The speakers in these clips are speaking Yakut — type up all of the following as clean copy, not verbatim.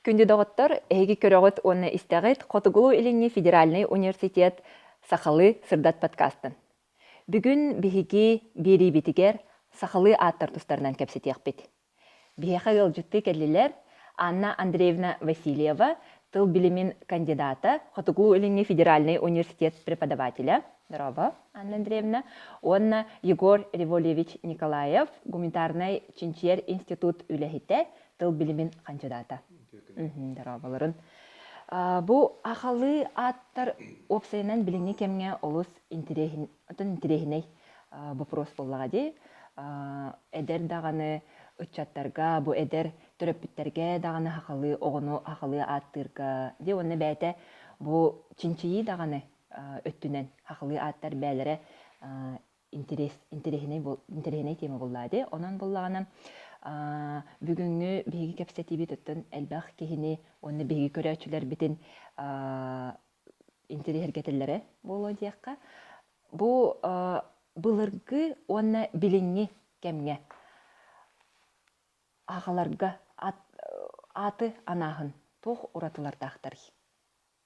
Күндү доҕоттор, эһиги көрөҕүт уонна истэҕит Хотугулуу-Илиҥҥи федеральнай университет Сахалыы сырдат подкастын. Бүгүн биһиги биэриибитигэр сахалыы ааттар тустарынан кэпсэтиэхпит. Биһиэхэ ыалдьыттыы кэллилэр Анна Андреевна Васильева, тыл билимин кандидата, Хотугулуу-Илиҥҥи федеральнай университет преподавателя, Дорообо, Анна Андреевна, уонна Егор Револьевич Николаев, гуманитарнай чинчийэр институт үлэһитэ, тыл билимин хандьыдаата. Дорооболорун. Бу ахалыы ааттар уопсайынан билиҥҥи кэмҥэ олус интэриэһинэй боппуруос буоллаҕа дии. Эдэр даҕаны ыччаттарга, бу эдэр төрөппүттэргэ даҕаны хахалыы оҕону хахалыы ааттыырга дии уонна бэйэтэ бу чинчийии даҕаны өттүнэн хахалыы ааттар бээлэрэ интэриэһинэй интэриэһинэй тема буоллаа дии. Онон буоллаҕына бүгүҥҥү биһиги кэпсэтиибит оттон элбэх киһини уонна биһиги көрөөччүлэрбитин интэриэһиргэтэллэрэ буолуо диэххэ. Бу былыргы уонна билиҥҥи кэмҥэ аҕаларга ааты анааһын туох уратылардаахтарый?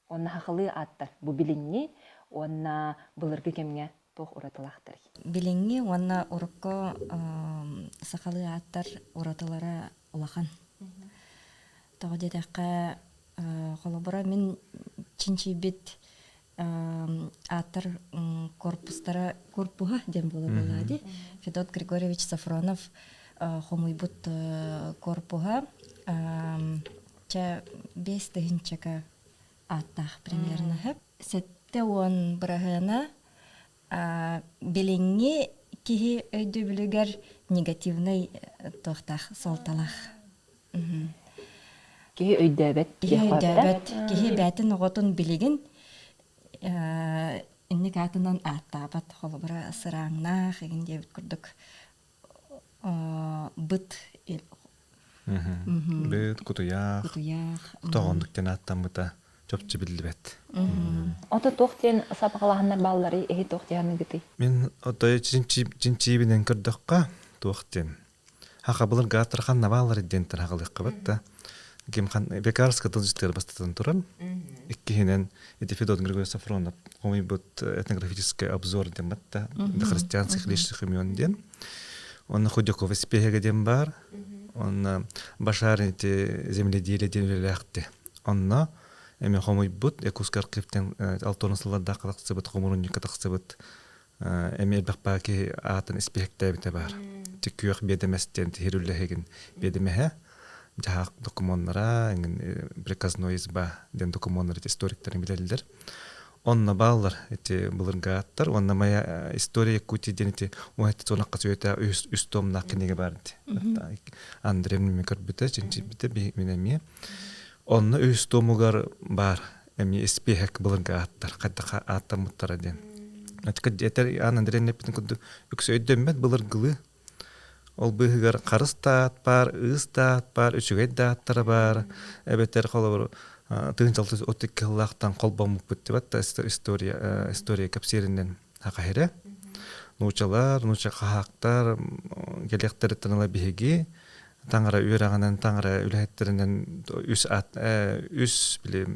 Уонна сахалыы ааттар бу билиҥҥи уонна былыргы кэмҥэ туох уратылаахтарый? Билиҥҥи уонна урукку сахалыы ааттар уратылара улахан. Тоҕо диэтэххэ, холобура, мин чинчийбит ааттар корпустара корпуһа диэн буола буолаа дии. Федот Григорьевич Софронов хомуйбут корпуһа чэ 5000 ааттаах примерно 70 быраһыана билиҥҥи киһи өйдөбүлүгэр негативнай туохтаах суолталаах. Киһи өйдөөбөт. Киһи өйдөөбөт. Киһи бээтин оҕотун билигин инник аатынан ааттаабат холобура сырааҥнаах игин диэбит курдук быт Быт, кутуйаах, кутуйаах тоҕоннук диэн ааттаммыта чопчу биллибэт. Ото туох диэн сабаҕалааһыннар баалларый, эһи туох диэханыгытый? Мин отой чинчиибинэн көрдөххө, туох диэн. Хаха былыргы ааттар ханна бааллар диэнтэн хагалыаххабыт да. Ким хан Бекарска тылдьытыгар бастатан туран, иккиһинэн ити Федот Григорьевич Сафронов хомуйбут этнографический обзор диэн батта, христианских личных имен диэн. Онно Худяков испиэһэгэ диэн баар. Онно Башар ити земледелие диэн үлэлээхти. Онно эми хомуйбут Якутск архивтан алтон сыллардаах тахсыбыт хомурунньукка тахсыбыт эми элбэх баа киһи аатын испиэһэктээбитэ баар. Ти күөх биэдэмэс диэн тиһир үлэһигин биэдэмэһэ дьаһаах докумуоннара, приказной изба диэн докумуоннар историктарын билэллэр. Онно бааллар ити былыргы ааттар уонна моя история Якутии диэн ити уһэти туонахха сүөтэ үс, үс томнаах кинигэ баар ити. Андрей мен көрбүтэ, чинчийбитэ мин эмиэ. Онно үс томугар баар эмиэ испиэһэк былыргы ааттар хайдах ааттаммыттара диэн. Этэр Ан Андрей эппитин курдук үксэ өйдөммөт былыргылыы. Ол быыһыгар харыс да аат баар, ыыс да аат баар, үчүгэй да ааттара баар. Эбэтэр холобур тыынчалты от икки сыллаахтан холбоммуппут дебат да история история кэпсиэринэн хахаһирэ. Нуучалар, нууча хаһаактар кэлиэхтэриттэн ыла биһиги таҥара үөрэҕинэн, таҥара үлэһиттэринэн үс аат үс били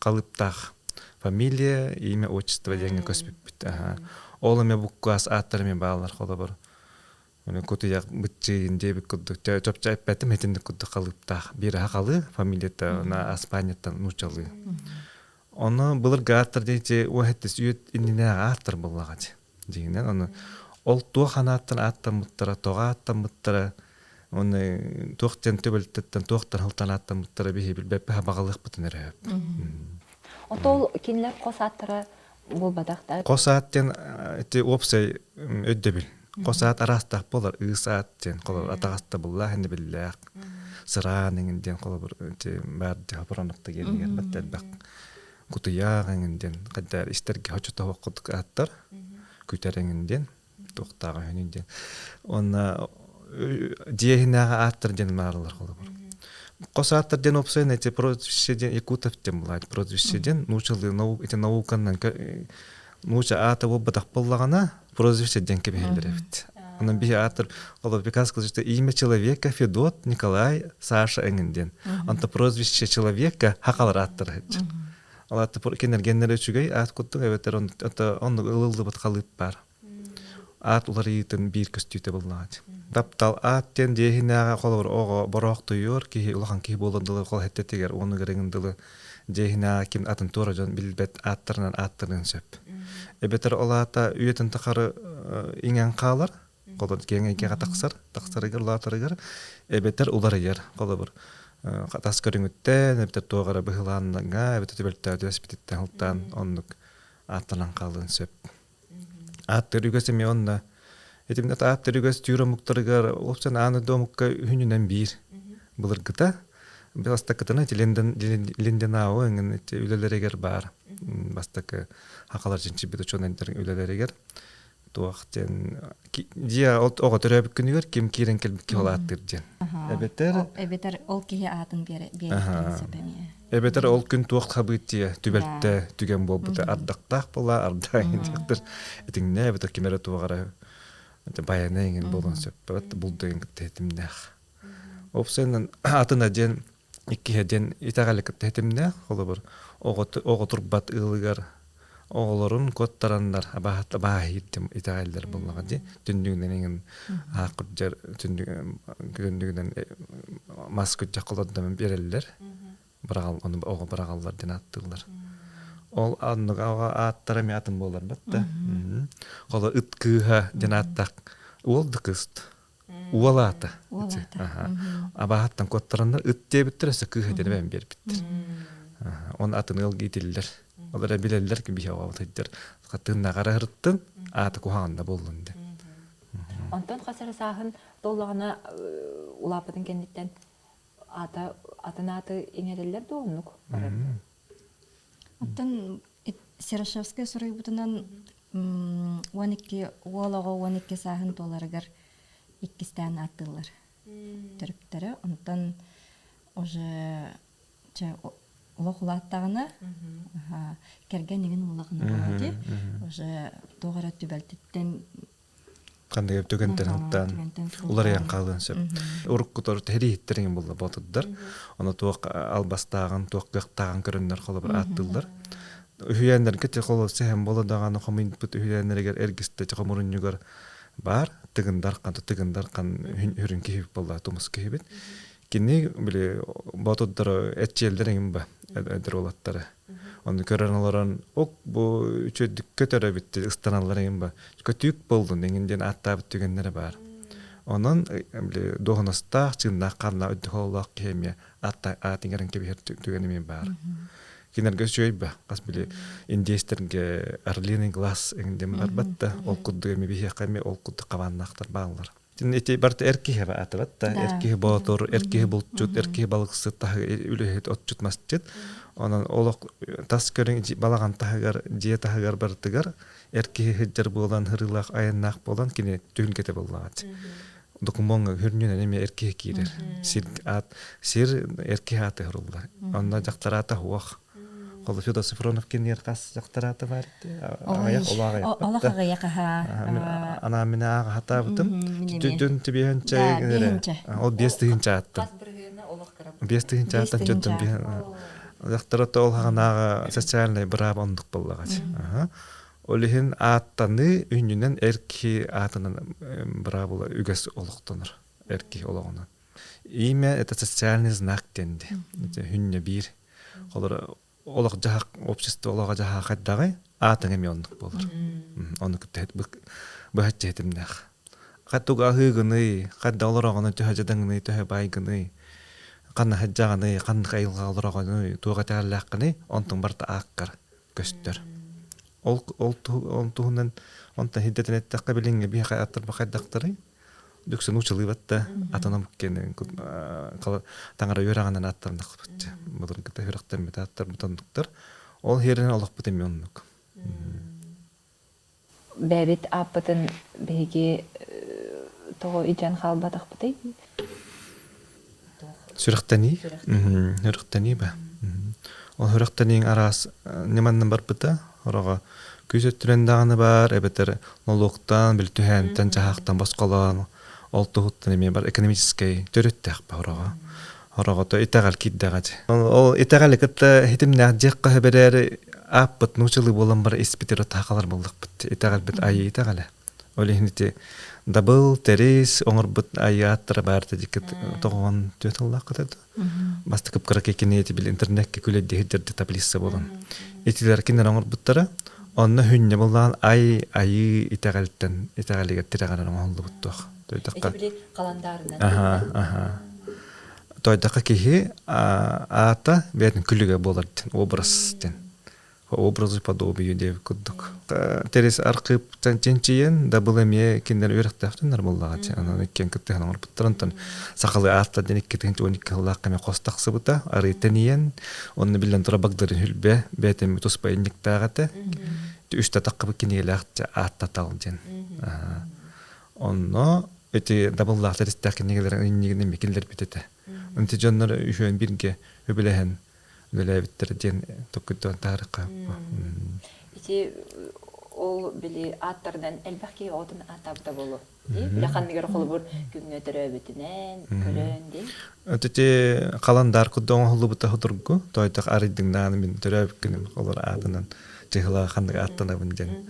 халыптаах фамилия, имя, отчество диэҥҥэ көспүппүт. Ол эмэ буккаас ааттар эмэ бааллар холобур. Кутуйах бытчыйын диэбит курдук чопчу эппэтим итинник курдук халыыптаах. Биир хахалы фамилията на Испанияттан нууччалыы. Ону былыргы ааттар диэти уоһэттис үйэт иннинээҕи ааттар буоллаҕа дии. Дьиҥинэн ону ол туох анааттан ааттаммыттара, тоҕо ааттаммыттара, оны туох диэн төбөлтөттөн туохтан халтан ааттаммыттара биһи билбэппэ хабаҕалыахпытын эрэ. Отол кинилэр хос ааттара буолбатах да? Хос аат диэн ити уопсай өйдөбүл. Хос аат араастаах буолар. Ыыс аат диэн холобур атаҕастабыллаах иннибиллээх сыраан эҥин диэн холобур ити баар дьаһапыранапта диэн бат элбэх кутуйаах эҥин диэн хайда истэргэ хочотоһуох курдук ааттар күтэр эҥин диэн туохтааҕа үһүнүй диэн уонна дьиэһинээҕи ааттар диэн бааллар холобур хос ааттар диэн уопсайынан эти прозвище диэн якутов диэн булаат прозвище диэн нуучалыы ити науканан нууча аата буолбатах буоллаҕына прозвище диэн кэбиһэллэр эбит. Онон биһи ааттар ол Пекарскай тылдьыта имя человека Федот, Николай, Саша эҥин диэн. Онто прозвище человека хахалар ааттара сылдьар. Ол аата кинергеннэр үчүгэй аат курдук эбэтэр оннук ылыллыбыт халыып баар. Аат уларыйыытын биир көстүүтэ буллаҕа. Таптал аат диэн дьиэһинээҕи холобур оҕо бороохтуйуор киһи улахан киһи буолан дылы хол хэттэтигэр уонугар эҥин дылы дьиэһинээҕи ким атын туора дьон билбэт ааттарынан ааттаныан сөп. Эбэтэр ол аата үйэтин тухары иҥэн хаалар, холобур киэҥ эйгэҕэ тахсар, тахсарыгар улаатарыгар эбэтэр уларыйар холобур тас көрүҥүттэн эбэтэр туох эрэ быһылааннаҥа эбэтэр түбэлтэҕэ түбэспититтэн сылтаан оннук ааттанан хаалыан сөп. Ааттыыр үгэс эмиэ онно итиннэ ааттыыр үгэс түүр омуктарыгар уопсан аан дойду омукка үһүнүнэн биир былыргыта бастакытына ити Линденау эҥин ити үлэлэригэр баар бастакы хахалар чинчийбит учуонайдар үлэлэригэр туох диэн дьиэ оҕо төрөөбүт күнүгэр ким киирэн кэлбит киһи ол ааттыыр диэн эбэтэр эбэтэр ол киһи аатын биэриэхтэрин сөп эмиэ эбэтэр ол күн туох хабыытия түбэлтэ түгэн буолбута ардахтаах була ардаа диэхтэр итиҥнэ эбэтэр ким эрэ туох эрэ баяна иҥин буолуон сөп булду кытта этимнээх опсуйанан атына диэн иккиһэ диэн итэҕэли кытта этимнээх холобур оҕо турбат ыалыгар оҕолорун куоттараннар абааһы итэҕэллэр буоллаҕа дии түннүгүнэн иҥин аах күрдьэр түннүгүнэн мас күрдьэх холордон биэрэллэр быраҕал ону оҕо быраҕаллар диэн ааттыыллар ол оннук оҕо ааттара эмиэ атын буолар да холо ыт кыыһа диэн ааттаах уол да кыыс Уол аата. Абааһыттан куоттараннар ыт диэбиттэр өссө кыыһа диэн эбэн биэрбиттэр. Он атын ыал иитиллэр. Ол эрэ билэллэр ки биһи оҕобут ыйдыр. Тыыннаҕара ырыттын, аата куһаҕанна буоллун диэн. Онтон хас эрэ сааһын толлоҕуна улааппытын кэнниттэн аата атын ааты иҥэрэллэр дуо оннук барар? Оттон Серошевскай суруйбутунан 12 уол оҕо 12 сааһын туоларыгар иккистээн ааттыыллар төрүптэрэ. Онтон уже чэ олох улааттаҕына кэргэн игин улаҕына буолла дии уже туох эрэ түбэлтиттэн ханнык түгэнтэн ылтаан уларыйан хаалыан сөп. Уруккутор тэһирииһиттэриҥ буолла боотурдар. Ону туох албастааҕын, туох кыахтааҕын көрөннөр холобур ааттыыллар. Үһүйээннэргэ те холобур сэһэн буола даҕаны хомуйбут үһүйээннэригэр эргистэ хомурунньугар баар тыгындар хан тыгындар хан үрүн киһи буолла тумус киһибит. Кини били боотурдары этчиэллэр эҥин ба эдэр уолаттары. Ону көрөн олорон, ок бу үчүгэйдик көтөр эбит ыстаналлар эҥин ба. Көтүүк буоллун эҥин диэн ааттаабыт түгэннэрэ баар. Онон били дуоһунастаах, чыыннаах хааннаах үрдүк хололоох киһи эмиэ аат иҥэрэн кэбиһэр түгэн эмиэ баар. Кинилэргэ үчүгэй ба. Хас били индейстэргэ орлиный глаз эҥин диэн барбат да, ол курдук эмиэ биһиэхэ эмиэ ол курдук хабааннаахтар бааллар. Ити барыта эр киһи аатыбат да, эр киһи боотур, эр киһи булчут, эр киһи балыксыт, үлэһит, отчут, масчыт. Онон олох тас көрүҥ балаҕан таһыгар, дьиэ таһыгар барытыгар эр киһи сылдьар буолан, һырыылаах айаннаах буолан кини түһүлгэтэ буоллаҕа. Докумуоҥҥа хүрнүнэн эмиэ эр киһи киирэр. Сир аат сир эр киһи аата ыһырыллар. Онно дьахтар аата суох. Холо Федор Софронов киниэр хас дьахтар аата баар аҕыйах олох аҕыйах олох аҕыйах аһаа анаа мин ааҕа хатаабытым түдүн түбиһэнчэ ол 5000 ааттан 5000 ааттан чөттөн дьахтар ол хаҕанааҕы социальный быраап оннук буоллаҕа ол иһин ааттаныы үнньүнэн эр киһи аатынан быраабыла үгэс олохтонор эр киһи олоҕунан имя это социальный знак диэн хүнньэ биир Холоро олох дьаһах общество олоҕо дьаһаах хайдаҕый аатыҥ эмиэ оннук буолар. Ону кытта быһаччы этимнээх. Хаттуга аһыыгыный, хадда олороҕуну төһө дьадаҥыный, төһө байгыный, ханна сылдьаҕыный, ханнык айылҕа олороҕунуй, туох итэҕэллээххиний, онтуҥ барыта ааккар көстөр. Ол ол туһунан онтон хиддэтин эттэххэ билиҥҥи биһиэхэ аттарба хайдахтарый? Үксүн учулуйбат да атын омук киэнин таҥара үөрэҕинэн аттарнахпыт былыргыта үөрэхтэммит аттарбыт оннуктар ол иһэринэн олохпут эмиэ оннук Бэйэбит ааппытын биһиги тоҕо илдьэн хаалбатахпытый? Сүрэхтэнии. Сүрэхтэнии ба. Ол сүрэхтэнииҥ араас ньыманнан барбыта. Хороҕо күүс өттүнэн даҕаны баар, эбэтэр нолуоктаан, били түһээнтэн, чаһаахтан босхолоон, ол туһуттан эмиэ бар экономическай төрүттээх ба хороҕо. Хороҕото итэҕэл киирдэҕэ дии. Ол итэҕэли кытта хитимнээх дьиэххэ бэрээри ааппыт нуучалыы буолан бар испитир отаахалар буоллахпыт. Итэҕэлбит айыы итэҕэлэ. Ол иһин ити дабыл, тэрис оҥорбут айыы ааттара баар диккит тоҕоон түөт ыллааххыта Бастакы кыра кини били интернекке күлэддиһирдэрди таблица буолан. Итилэр кинилэр оҥорбуттара. Онно хүнньэ буллаан ай айыы итэҕэлтэн итэҕэлигэр тирэҕирэн оҥоһуллубут туох. Тойдохха. Ити били халандаарынан. Аха, аха. Тойдохха киһи аата бэйэтин күлүгэ буолар дин, образ дин. Образы подобию диэбит курдук. Тэрис архыыптан чинчийэн, дабыл эмиэ кинилэр үөрэхтээхтэннэр буоллаҕа анан иккиэн кыттыһан оҥорбуттар. Онтон сахалыы ааттар диэн 2012 сыллаах кэмэ хос тахсыбыта, арыы тэнийэн, онно биллэн турар Багдарын Хүлбэ бэйэтин туспа инниктаах этэ. Үстэ таххыбыт кинигэлээх ааттатал диэн. Онно ити дабыллаах тэристээх кинигэлэр иннигин эмиэ киллэрбит этэ. Ити дьоннор үһүөн бирге үбүлэһэн үлэлээбиттэр диэн токкуйдаан таарыкка. Ити ол били ааттарынан элбэх киһи оҕотун ааттаабыта буолуо. Били ханныгар холобур күҥҥэ төрөөбүтүнэн, көрөн дии. Ити халандар курдук оҥоһуллубута судургу. Тойтох арыйдыҥнаан мин төрөөбүт күнүм олор аатынан чыһыла ханнык ааттанабын диэн.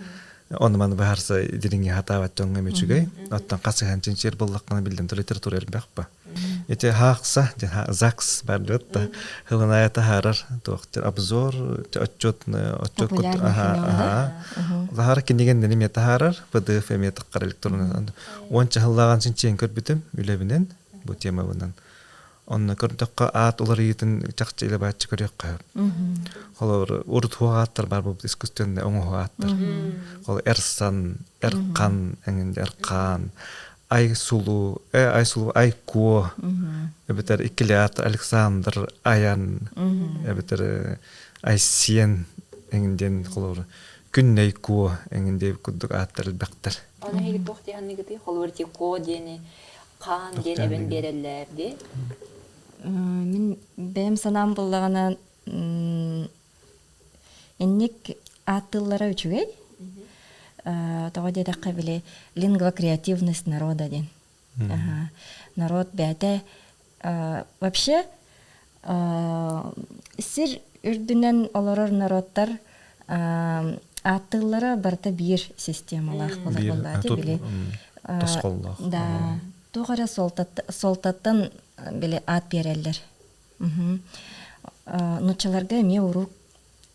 Оны маны баһарса дириҥи хатаабат дьоҥҥо үчүгэй. Оттон хасыһан чинчиэр буоллаххына биллэн литература элбэх ба. Ити хаахса, ЗАГС бар да хылыная таһаарар туох обзор отчет отчет Таһаар киниген эмиэ таһаарар PDF эмиэ таххар электронный уонча сыллааҕан чинчийэн көрбүтүм үлэбинэн бу темабынан онно көрдөххө аат уларыйыытын чахчы илэ бааччы көрүөххэ холобур урут хуох ааттар бар буолбут искусственный оҥоһуу ааттар хол эрсан эрхан эҥин эрхаан Айсулу, Айсулу Айкуо, эбэтэр иккилээх Александр Аян, эбэтэр Айсиэн эҥин диэн холобур Күннэй Куо эҥин диэн курдук ааттар элбэхтэр. Ону эһиги туох дии саныыгытый? Холобур ити Куо диэни хаан диэн эбэн биэрэллэр дии. Мин бэйэм санаам буллаҕына Инник ааттыыллара үчүгэй. Тоҕо диэтэххэ, били лингвокреативность народа диэн. Народ бэйэтэ вообще сир үрдүнэн олорор народтар ааттыыллара барыта биир системалаах буолар буоллаати били тосхоллоох. Да, туох эрэ суолтаттан били аат биэрэллэр. Нууччаларга эмиэ урук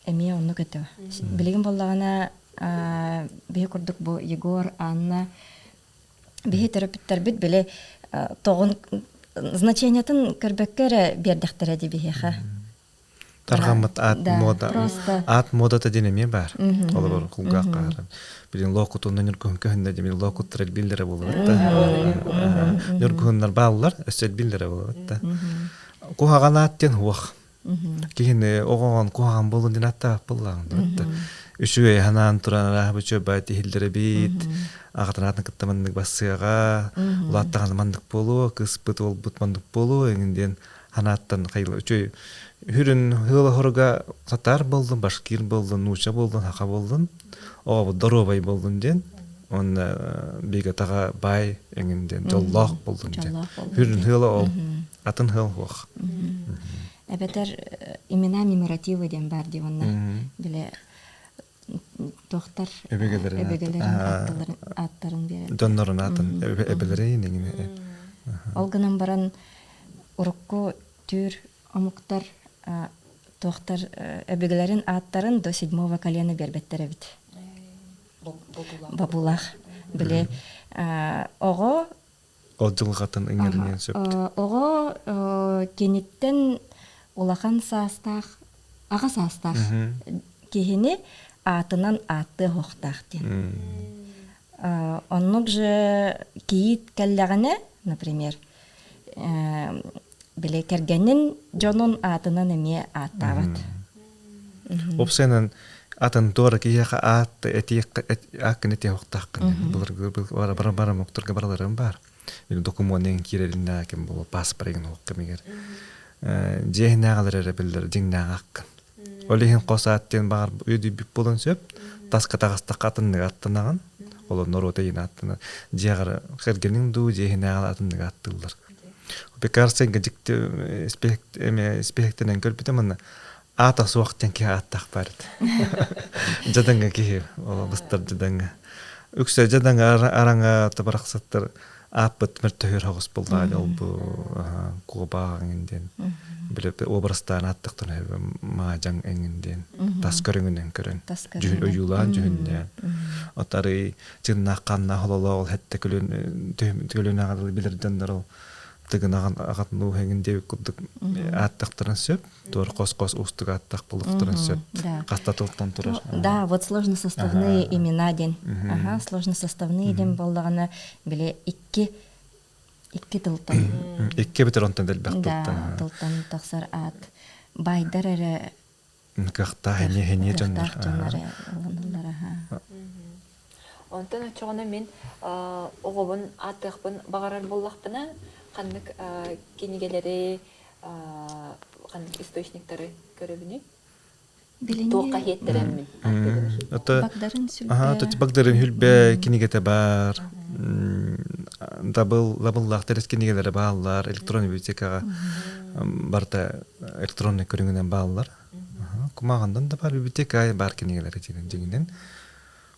эмиэ оннук этэ. Билигин буоллаҕына биһи курдук бу Егор, Анна биһи төрөппүттэрбит били тоҕун значениетын көрбөккө эрэ биэрдэхтэрэ дии биһиэхэ. Тарҕаммыт аат мода аат модата диэн эмиэ баар. Олорор кулгаах хааран. Билин лоокутунна ньургуһун көһүннэ диэн лоокуттар элбииллэрэ буолуот да. Ньургуһуннар бааллар, өссө элбииллэрэ буолуот да. Куһаҕан аат диэн уох. Киһини оҕоҕон куһаҕан буолун диэн аттаах буоллаҕын да. Үчүгэй ханаан туран арааһы үчүгэй тиһиллэрэ биит. Аҕатын аатын кытта маннык бассыаҕа, улааттаҕына маннык буолуо, кыыспыт уолбут маннык буолуо эҥин диэн ханааттан хайла үчүгэй хүрүн ыала татаар буоллун, башкир буоллун, нууча буоллун, саха буоллун, оҕобут доруобай буоллун диэн уонна бигэ баай эҥин диэн дьоллоох буоллун диэн хүрүн ыала ол атын ыал суох. Эбэтэр имена меморативы диэн баар дии уонна бile туохтар өбүгэлэрин ааттарын биэрэллэр. Дьоннорун аатын эбэлэрин эҥин. Ол гынан баран урукку түүр омуктар туохтар өбүгэлэрин ааттарын до седьмого колена биэрбэттэр эбит. Бобулах. Били оҕо Ол дьылҕатын ыҥырыныан сөп. Оҕо киниттэн улахан саастаах, аҕа саастаах киһини аатынан ааттыа суохтаах диэн. Оннук же кийиит кэллэҕинэ, например, били кэргэнин дьонун аатынан эмиэ ааттаабат. Уопсайынан атын туора киһиэхэ аат этиэх ааккын этиэх уохтааххын былыргы бара бара мокторга бараларым баар докумуонун киирэриннээ ким буолуо паспорын уох кэмигэр дьиэһинээҕэлэр эрэ биллэр дьиҥнээх ааккын. Ол иһин хос аат диэн баҕар үөдүйбүт буолуон сөп. Таска таҕыстахха атыннык аттанаҕын. Ол норуота иһин аттанар. Дьиэҕэр кэргэниҥ дуу, дьиэ иһинээҕи атыннык аттыыллар. Пекарсенко дьикти испиэһэктэнэн көрбүтэ манна аата суох диэн киһи ааттаах баар этэ. Дьадаҥа киһи, ол быстар дьадаҥа. Үксэ дьадаҥа араҥа табарахсаттар ааппыт мөлтөһүөр соҕус буоллаҕа ол бу куобаах эҥин диэн били образтаан ааттахтан маадьаҥ эҥин диэн тас көрүҥүнэн көрөн дьүһүн ойуулаан дьүһүннээн отарый чыннаах ханнаах ололоох ол хэттэ көлүн көлүнэҕэ дылы билэр дьоннор ол тыгын аҕатын ууһэҥин диэбит курдук ааттахтарын сөп туор хос-хос уустук ааттаах буолуохтарын сөп. Хаста тылтан турар. Да, вот сложносоставные имена диэн. Ага, сложносоставные диэн буоллаҕына, били икки икки тылтан. Икки эбэтэр онтон элбэх тылтан. Да, тылтан тахсар аат. Байдар эрэ кыахтаах эниэ дьоннор. Дьоннор ылыналлар, аха. Онтон оччоҕуна мин оҕобун ааттыахпын баҕарар буоллахпына, ханнык кинигэлэри ханнык источниктары көрөбүнүй? Туохха иһиэттэрэммин Багдарын сүлбэ. Багдарын сүлбэ кинигэтэ баар. Дабыл лабыллаах тэрис кинигэлэрэ бааллар. Электронный библиотекаҕа барыта электронный көрүҥүнэн бааллар. Кумааҕындан да баар библиотека баар кинигэлэрэ дьиҥинэн.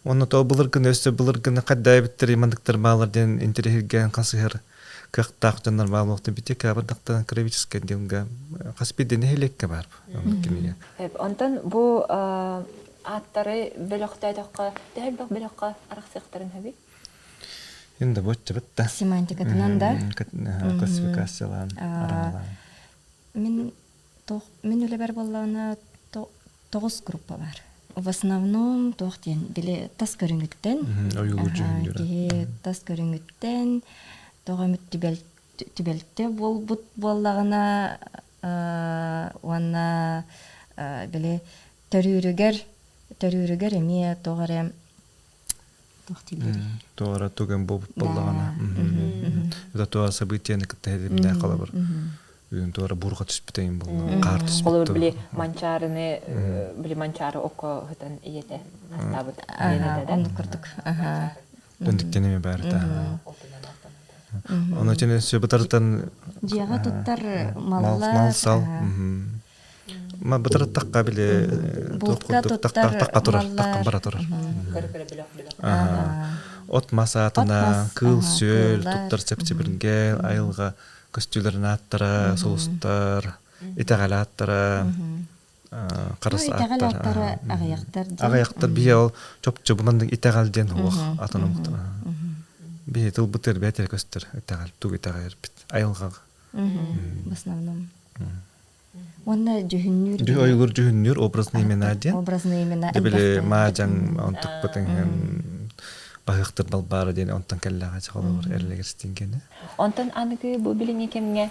Уонна то былыргыны өссө былыргыны хайдаабыттар мандыктар баалар диэн интэриэһиргээн хасыһар кыахтаах дьоннор баар буолуохтун библиотека бардахтан краеведческай отделга хас биирдии нэһилиэккэ баар кинигэ. Онтон бу ааттары бөлөхтөөтөххө төһө элбэх бөлөххө арахсыахтарын сөбүй? Инде боччабыт да. Семантикатынан да. Классификациялаан араҥалаан. Мин мин үлэбэр буоллаҕына тоҕус группа бар. В основном туох диэн били тас көрүҥүттэн киһи тас көрүҥүттэн тоҕо эмит түбэлтэ буолбут буоллаҕына уонна били төрүүрүгэр төрүүрүгэр эмиэ тоҕо эрэ туох дииллэрий Туох эрэ туган буолбут буоллаҕына. Это туох событиены кытта ситимнээх холобур. Бүгүн туора бурга түспүт эҥин буолла. Хаар түспүт. Холобур били манчаарыны били манчаары окко ыһытан ийэтэ хастаабыт. Оннук курдук. Өндүктен эме баар та. Ону тene сөбытартан Дьиэҕэ туттар маллар. Мал-сал. Ма бытараттахха били Бултка туттар тахха турар, таххан бара турар. От мас аатына, кыыл-сүөл, туттар чэпчэбиргэ, айылҕа көстүүлэрин ааттара, сулустар, итэҕэл ааттара, харыс итэҕэл ааттара аҕыйахтар Аҕыйахтар биһи ол чопчу бу итэҕэл диэн хуох атын омуктар. Биһи тылбытыгар бэйэтэ көстөр итэҕэл, тугу итэҕэйэрбит айылҕаҕа. В основном. Уонна дьүһүннүүр Ойулуур дьүһүннүүр образные имена диэн. Образные имена. Били маажаҥ онтукпутун баһыахтыр балбаара диэн онтон кэллэҕэ холобур эрлэгерстингени. Онтон аныгы бу билиҥҥи кэмҥэ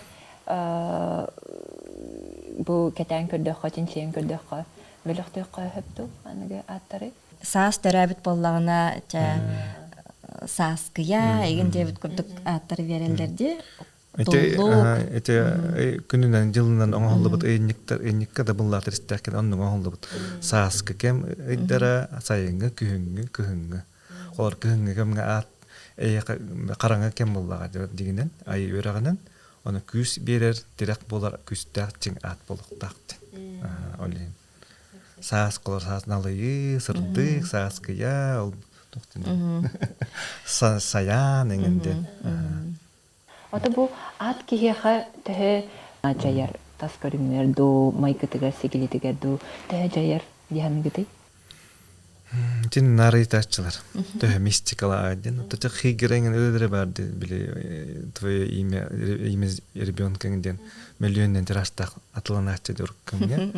бу кэтээн көрдөххө, чинчийэн көрдөххө, бөлөхтүөххө сөп дуу аныгы ааттары? Саас төрөөбүт буоллаҕына, чэ сааскыйа, игин диэбит курдук ааттары биэрэллэр дии. Ити ити күнүнэн дьылынан оҥоһуллубут ыйынньыктар ыйынньыкка да быллаатар истээххин оннук оҥоһуллубут сааскы кэм ыйдара сайыҥҥы күһүҥҥү кыһыҥҥы олор кыһыҥҥы кэмҥэ аат эйиэхэ хараҥа кэм буоллаҕа дьигинэн айыы үөрэҕинэн ону күүс биэрэр тирэх буолар күүстээх чиҥ аат буолуохтаах диэн ол иһин саас колор саас налыйыы сырдык сааскыйа ол туох сайаан эҥин диэн Ото бу ат киһиэхэ төһө дьайар тас көрүҥүгэр дуу, майгытыгар, сигилитигэр дуу төһө дьайар дии саныыгытый? Итин нарыйтааччылар. Төһө мистикалаа диэн. Оттон хигирэҥин өлөрө бар били твое имя имя ребенка диэн миллионнан тиражтаах атыланааччы дуруккамҥа.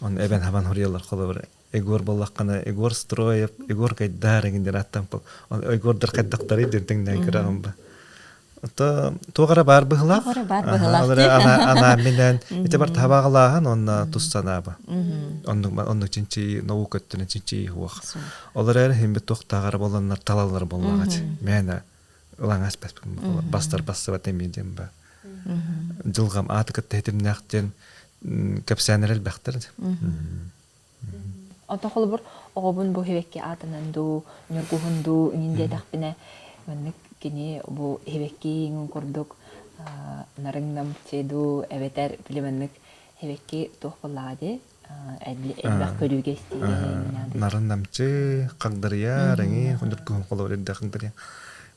Он эбэн хабан хоруйалар холобур Егор буоллаххына Егор Строев, Егор Гайдар эҥин диэн ааттаан Егордар хайдахтарый диэн тэҥнээн көрөҕүн ба. Ото туох эрэ баар быһылаах. Туох эрэ баар быһылаах. Анаан ити бар табаҕалааһын уонна тус санааба. Оннук оннук чинчии наука өттүнэн чинчии хуох. Ол эрээри химбит туохтааҕар боланнар талаллар буоллаҕа мээнэ ылаҥас бастар бассыбат эмиэ диэн ба. Дьылҕам ааты кытта хитимнээх диэн. Кэпсээннэр элбэхтэр. Онтон холобур, оҕобун бу хибэкки аатынан дуу, ньургуһун дуу иҥин диэтэхпинэ, маннык кини бу хибэкки иҥин курдук нарыҥ-намчы дуу, эбэтэр били маннык хибэкки туох буоллаҕа дии, элбэх көрүүгэ истиигэ Нарын-намчы, хагдарыйар, эҥин, ньургуһун холобур эрдэ хагдарыйар.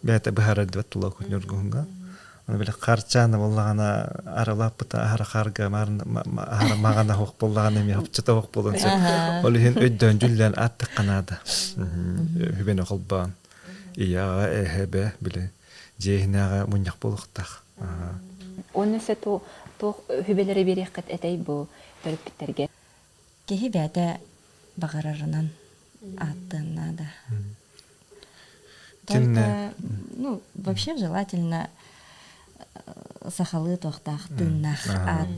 Бэйэтэ быһаарар диэбэт тула ньургуһунга. Аны били харчаана буоллаҕына аралааппыта аһара хаарга аһара маҕана суох буоллаҕына эмиэ хапчыта суох буолуон сөп. Ол иһин өйдөөн дьүллээн ааттахха наада. Хүбэни холбоон. Ийэ аҕа эһэ эбэ били дьиэ иһинээҕи мунньах буолуохтаах. Уонна өссө туох хүбэлэри биэриэххит этэй бу төрөппүттэргэ? Киһи бэйэтэ баҕарарынан ааттыан наада. Только, ну, вообще желательно сахалыы туохтаах тыыннаах аат.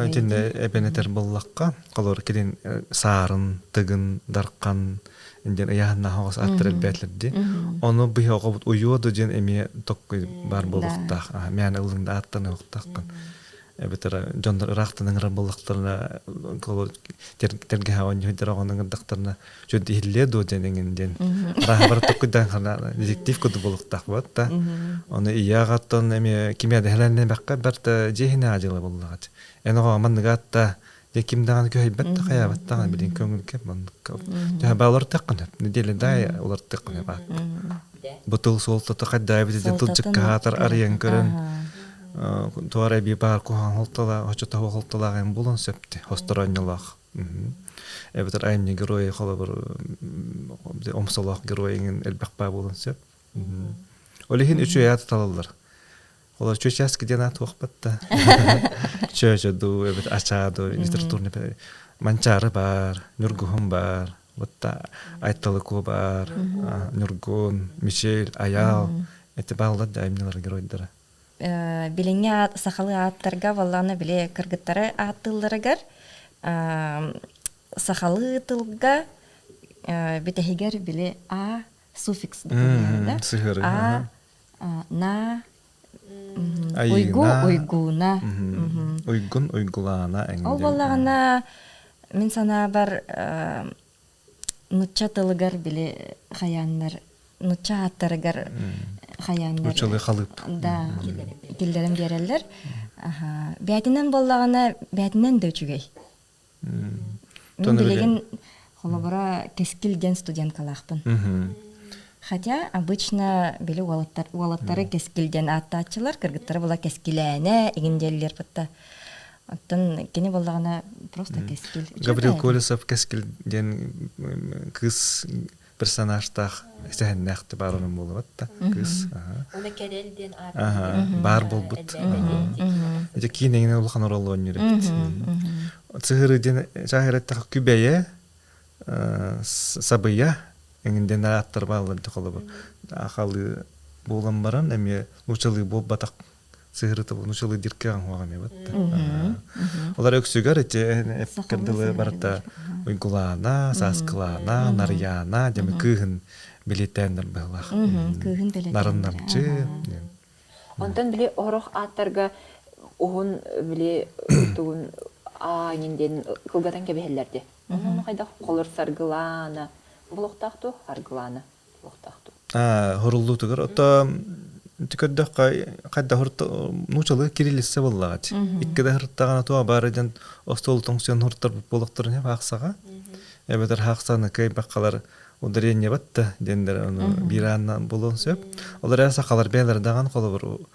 Итиннэ эбэн этэр буоллахха, холор килин саарын, тыгын, дархан диэн ыйааһыннаах оҕус аттар элбээтилэр Ону быһа оҕобут уйуоду диэн эмиэ токкуй бар буолуохтаах. Мээн ыллыҥ да ааттаныахтааххын. Эбэтэр дьоннор ыраахтан ыҥырар буоллахтарына тэлгэһэ оонньууйдар оҕону ыҥырдахтарына чүнт иһиллиэ дуо диэн эҥин диэн арааһа бары токкуйдаан хана детектив курдук буолуохтаах буолат да ону ийэ аҕаттан эмиэ кимиэ да хэлэннэбэххэ бэрт дьиэ иһинээҕи дьыала буоллаҕа эн оҕо манныгаатта дьэ ким даҕаны күһэйбэт да хайаабат даҕаны билин көҥүлгэ манныкка төһө баалартаххын сөп неделя дай улартыаххын сөп Бу тыл суолтата хайдаабыт диэн тылдьыкка хаатар арыйан көрөн туора эбии баар куһаҕан холтолаах, оччотооҕу холтолоох эн булан сөптө, хосторонньолоох. Эбэтэр айымньы геройа холобур омсолоох герой иҥин элбэх баа буолан сөп. Ол иһин үчүгэй ааты талаллар. Олор чүөчээски диэн аат туохпат да. Чөөчө дуу, эбит ачаа дуу, литературный Манчаары баар, Ньургуһун баар, вот Айталыку баар, Ньургун, Мишель, Аял. Эти бааллар да айымньылар геройдара. Билиҥҥи сахалыы ааттарга буоллаҕына били кыргыттары ааттыылларыгар сахалыы тылга бүтэһигэр били а суффикс да а на уйгу уйгууна уйгун уйгулаана ол буоллаҕына мин санаабар нучча тылыгар били хайааннар нучча ааттарыгар хайааннар нуччалыы халыып да киллэрэн биэрэллэр бээтинэн буоллаҕына бээтинэн да үчүгэй Мин билигин холобура Кэскил диэн студенткалаахпын. Хотя обычно били уолаттар уолаттары Кэскил диэн ааттааччылар, кыргыттары була Кэскилээнэ игин диэллэр бытта. Оттон кини буоллаҕына просто Кэскил. Гаврил Колесов Кэскил диэн кыыс персонажтаах сэһэннээх баар онон буолабат да кыыс. Уна Кэрэл диэн баар буолбут. Ити киинэҥинэн улахан оруолу оонньуур эбит. Сыһыры диэн чааһыратта күбэйэ сабыйа эҥин диэн ааттар бааллар холобур. Ахалыы буолан баран эмиэ нуучалыы буолбатах сыһырыта нуучалыы диркэ оҥоһуох эмиэ батта. Олар өксүгэр ити эпкэрдылы барыта Уйгулаана, Сааскылаана, Нарыйаана деми кыыһын билитээннэр быһылаах. Кыыһын билитээннэр. Нарыннамчы. Онтон били орох ааттарга уһун били тугун аанин диэн кылгатан кэбиһэллэр дии. Ону хайдах холор саргылаана булуохтаах дуо? Аргылаана. Хоруллуутугар ото көрдөххө хайда нуучалыы кириллиссэ буоллаҕа икки да хыртаҕына туа баара диэн остуол тоҥсуйан хуртарбыт буолуохтарын хаахсаҕа эбэтэр хаахсаны кыайбаккалар ударение батта диэннэр ону биир аанна буолуон сөп ол эрэ сахалар бэйэлэр даҕан холобур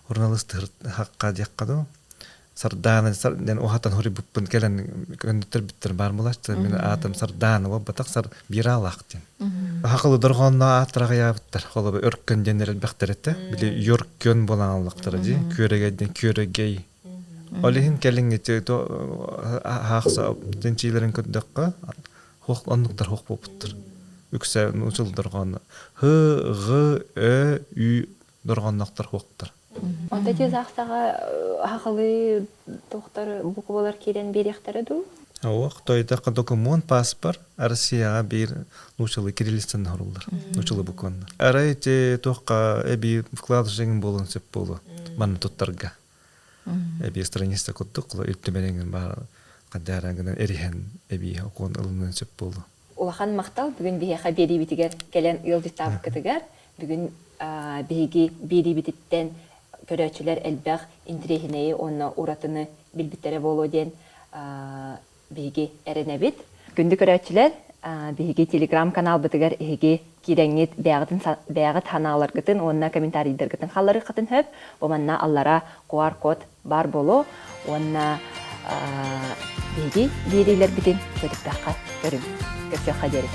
журналист хакка диэххэ дуу Сардаана диэн уһатан хоруйбуппун кэлэн көннөттөрбүттэр баар буолааччы. Мин аатым Сардаана буолбатах сар Бираалаах диэн. Хакылы дорҕоонно ааттара аҕыйаабыттар. Холобур Өркөн диэннэр элбэхтэр этэ. Били Йоркөн буолан аллахтара дии. Күөрэгэй диэн Күөрэгэй. Ол иһин кэлиҥҥи хаахса чинчиилэрин көрдөххө хуох оннуктар хуох буолбуттар. Үксэ нуучал дорҕооно Һ, Ҕ, Ө, Ү дорҕоонноохтор хуохтар. Онто ити саахсаҕа сахалыы туохтар буквалар киирэн биэриэхтэрэ дуу? Ох, тойдоххо докумуон, паспорт Россияҕа биир нуучалыы кириллицаны оһоруллар, нуучалыы букваннар. Арай ити туохха эбии вкладыш эҥин буолуон сөп буолуо манна туттарга. Эбии страница курдук, Ил Түмэн баар хаддаарангынан эриһэн эбии окуон ылынан сөп буолу. Улахан махтал бүгүн биһиэхэ биэриибитигэр кэлэн ыалдьыттаабыккытыгар. Бүгүн биһиги биэриибититтэн көрөөччүлэр элбэх интириэһинэйи уонна уратыны билбиттэрэ буолуо диэн биһиги эрэнэбит. Күндү көрөөччүлэр, биһиги телеграм-каналбытыгар эһиги киирэҥҥит бэйэҕитин бэйэҕит санааларгытын уонна комментарийдаргытын халларыаххытын сөп. Бу манна аллара QR-код баар буолуо уонна биһиги биэриилэрбитин көтүппэххэ көрүҥ. Көрсүөххэ диэри.